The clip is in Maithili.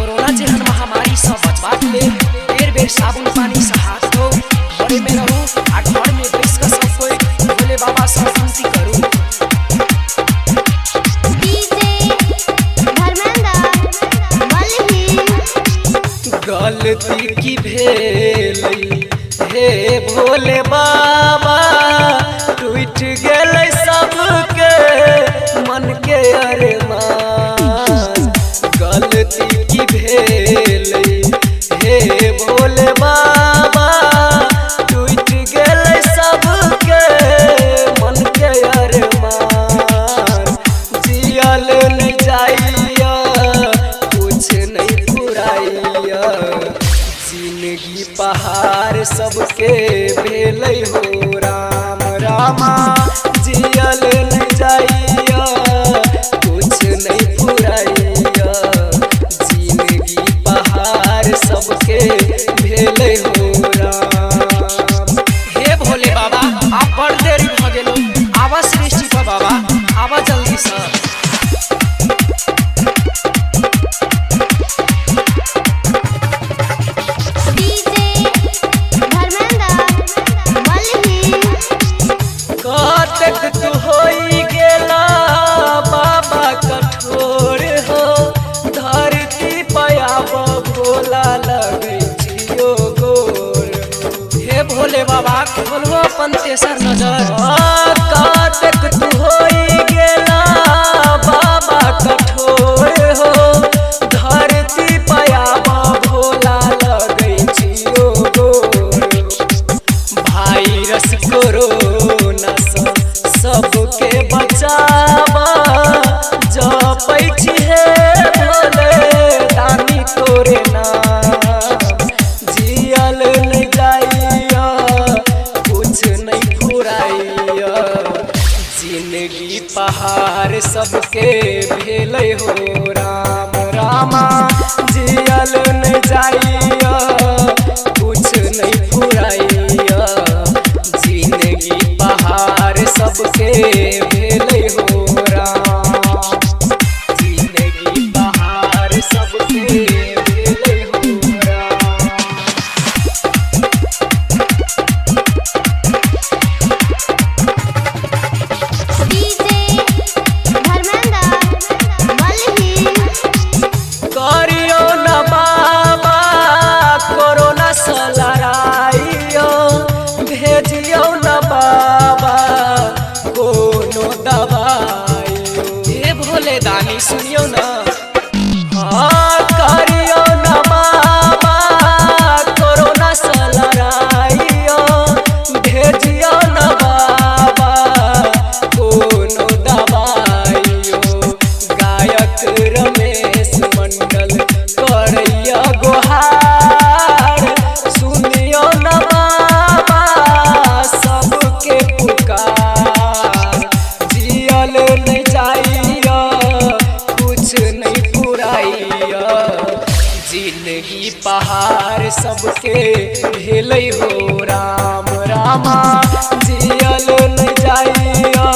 कोरोना जेहन महामारी सँ बचबाक लेल बेर बेर साबुन पानी सँ हाथ धो, घरे में रहू आ घर में बैस कऽ सब कोई भोले बाबा सँ विनती करू। डीजे धर्मेंद्र बलही। गलती की भेलै हे भोले बाबा, टूट गेलै सबके मन के अरमान। गलती की भेलै हे भोले बाबा, टूट गेलै सबके मन के अरमान। जियल नहीं जाइया, कुछ नहीं फुराइया, जिंदगी पहाड़ सबके भेलै हो राम रामा। जियल नहीं जाइया, कुछ नहीं फुराइया, जिंदगी पहाड़ सबके भेलै हो राम। हे भोले बाबा, आप बड़ देरी भ गेलो, आवा सृष्टि पर बाबा, आवा जल्दी से। डीजे धर्मेंद्र बलही। कतेक तू होई गेला बाबा कठोर हो, धरती पयाब भोला लगै छियो गोर हो। हे भोले बाबा, खोलहो अपन तेसर नजर। कतेक तू होई गेला बाबा कठोर हो, धरती पयाब भोला लगै छियो गोर हो। वायरस कोरोना सँ सबके बचावा, जपै छी हे भोले दानी तोरे नाम। जियल नहीं जाइया, कुछ नहीं फुराइया, जिंदगी पहाड़ सबके भेलै हो राम रामा। जियल नहीं जाइया, कुछ नहीं फुराइया, जिंदगी पहाड़ सबके भेलै हो राम। जिंदगी पहाड़ सबके भेलै हो राम। डीजे धर्मेंद्र बलही। करियो न बाबा कोरोना सँ लड़ाइयो, भेजियो न बाबा कोनो दवाइयो। हे भोले दानी सुनियो न, हाँ करियो न बाबा कोरोना सँ लड़ाइयो, भेजियो न बाबा कोनो दवाइयो। गायक रमेश मंडल करैया गोहार, सुनियो न बाबा सबके पुकार। जियल नहीं जाइया, कुछ नहीं फुराइया, जिंदगी पहाड़ सबके भेलै हो राम रामा। जियल नहीं जाइया,